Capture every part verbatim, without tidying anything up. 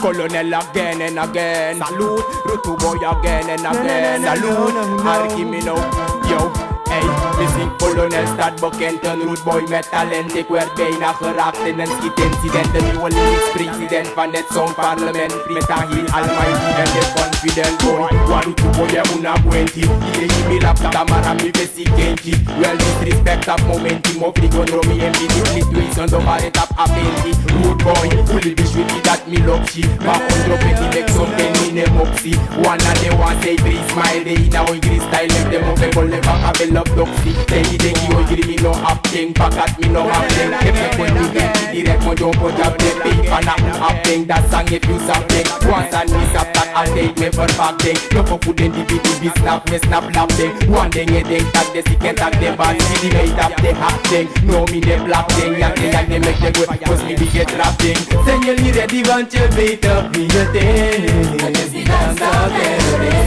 Colonel again and again. Salute, Rude Boy again and again. Salute, Harry Kimino. Yo, hey, mi sing Colonel start boken turn Rude Boy met talent. Ik werd bijna geraakt in een schietincident. De nieuwe lyrics president van het sound parlement. Met een heel almighty en de confident boy. Wan Rude Boy, ja, una buenti. Ie, mi lap tamara mi besi kenki. Well, disrespect at momenti. Mo frigo no mi en bidi. Please do it on the bar, it up a penti. Rude Boy, fully be sweet that mi love she. Ma ondro peti mek something mi ne moksi. Wan na de wan say free smile de ina ongri style. Mek dem open bol ne baka bel of doksi. Say i de gi ongri mi no hap thing. Back at mi no hap thing. If you put mi back direct mo jump on jab de. Pay pana u hap thing. That song if you sap thing. Wan san mi sap tak al day me for back thing. No for food in the bidi be snap me snap lap thing. Wan thing e thing tak de sick and tak de bad. See the made up the hap thing. No mi de black thing. Yak de yak de mek de go. Cause mi be get rap thing. Señor, mi ready want you beat up mi a thing.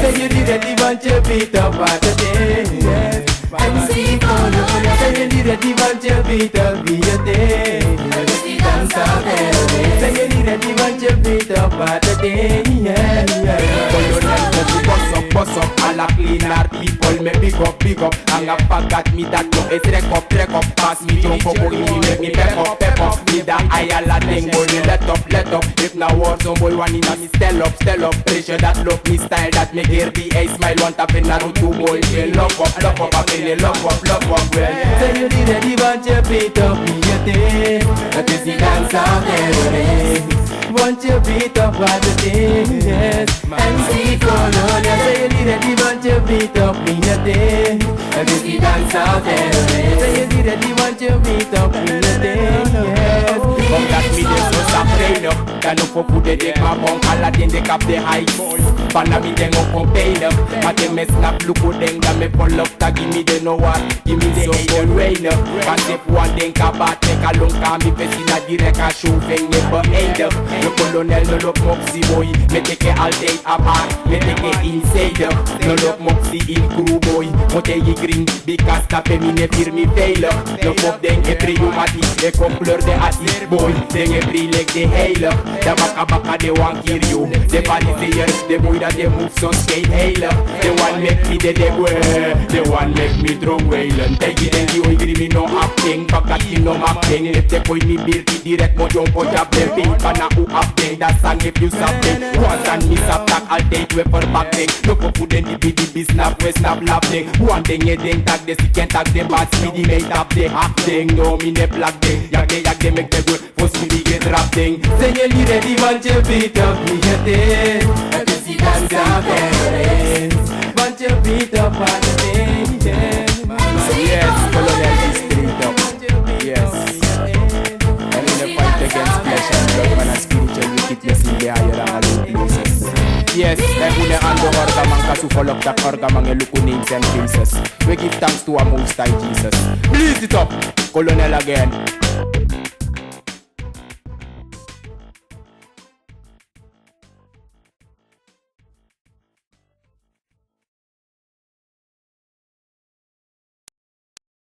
Señor, mi ready want you beat up what a thing. Señor, mi ready want you beat up mi a thing. Señor, mi ready want you beat up what a thing. Colonel, go fi bust up, bust up, ala clean art people, me big up, big up. Anga pagat mi dat no e trek up, trek up. Pass mi jump up, boy, mi mek mi pep up, pep up. Mi da ayala thing, boy, mi let up, let up. If na war, some boy, one in a mi stel up, stel up. Pressure dat look mi style, dat mek every eye smile. Want a pen na Rude Boy, je love up, love up, a pen e love up, love up, well. Say you did a divan, je beat up mi a thing. That is the dance of the race. Want you beat up what the thing, yes. M C Colonel, say you did a divan, je beat up mi a thing. That is the dance of the race. Say you did a divan, je beat up mi a thing, yes. Come dat mi de so sap, no. Ka no for put de dek ma bon, ala den de kap de high. Pana mi den go complain. Ma den me snap, look o den, ga me pull up, ta gi mi den no war. Gi mi den so cold rain. Kan se fu wan den ka bat, mek a long ka mi pesi na direk a show ven ye pa end. Yo Colonel no look moxie boy, me teke all day apart, me teke inside. No look moxie in crew boy, mo te yi green. Bika stape mi ne fir mi fail. No pop den e pri yu mati, e kon kleur de ati. Boy, den e pri lek de hail. Da baka baka de wan kir yu. De Fariseer, de boy dat de move so skate hail. De wan mek mi de de gwe, de wan mek mi throw away. Tegi den di oi gri mi no acting, bakat mi no acting. If de koi mi birti direct mo jump o jab de beat, pana u acting, dat sang if you something. Wan sang mi sap tak al day we for back thing. No pop u den di bidi bi snap we snap lap thing. Wan thing e den tak de siken tak de bad speedy make up de hack thing. No mi ne black thing. Yak de yak de mek de good. Force mi di get rap thing. Say you need a divan to beat up mi get it. I can see that sound. Want to beat up on the thing, yeah. Yes, Colonel is straight up. Yes. And in a fight against flesh and blood, man, a spiritual wickedness in the higher and low places. Yes, and in a ando orgaman, kasu follow that orgaman, e look names and faces. We give thanks to our Most High Jesus. Please it up, Colonel again.